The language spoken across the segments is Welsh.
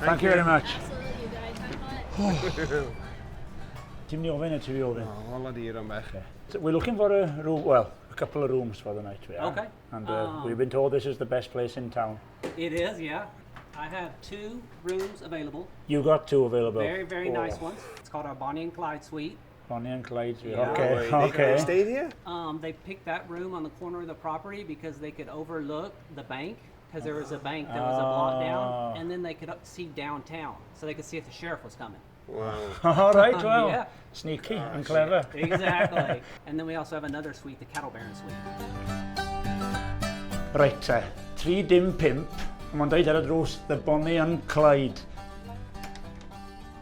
Thank you very much. Absolutely, you guys. Have fun. Ti'n mynd i ofyn i ti fi ofyn. O, hola di, Ron bach. So we're looking for a room, well, a couple of rooms for the night we are. Okay. And we've been told this is the best place in town. It is, yeah. I have two rooms available. You got two available. Very, very nice Oh. ones. It's called our Bonnie and Clyde suite. Bonnie and Clyde. Yeah. Okay, They okay. stayed here? They picked that room on the corner of the property because they could overlook the bank, because there was a bank that was a block Ah. down, and then they could see downtown, so they could see if the sheriff was coming. Wow. All right, well, Yeah. sneaky and clever. Exactly. And then we also have another suite, the Cattle Baron suite. Reit te, 305, a mae'n dweud ar y drws, the Bonnie and Clyde.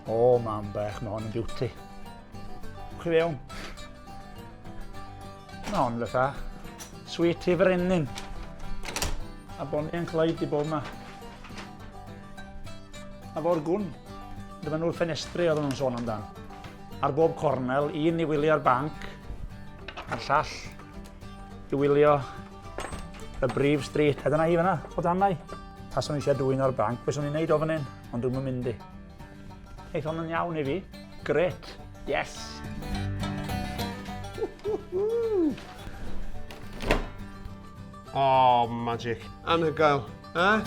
O, mam bach, mae hon yn beauty. Chi fewn. Mae hon fatha suite i frenin. A Bonnie and Clyde di bod yma. A fo'r gwn. Dyma nhw'r ffenestri oedden nhw'n sôn amdan. Ar bob cornel, un i wylio'r banc, a'r llall i wylio y brif street. A dyna hi fyna, o danau. Taswn i eisiau dwyn o'r banc, beth i'n neud o fan hyn, ond dwi'm yn mynd i. Eith hon yn iawn i fi. Gret. Yes. Oh, magic. Anhygoel. Eh?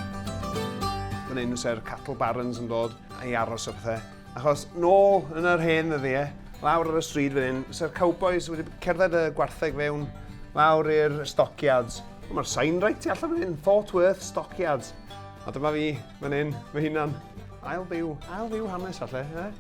Fan hyn fysa'r cattle barons yn dod i aros o pethau. Achos nôl yn yr hen ddyddiau, lawr ar y stryd fan hyn, fysa'r cowboys wedi cerdded y gwartheg fewn lawr i'r stockyards. Mae'r sign right tu allan fan hyn, Fort Worth Stockyards. A dyma fi, fan hyn, fy hunan. Ail fyw, ail fyw hanes falle, eh?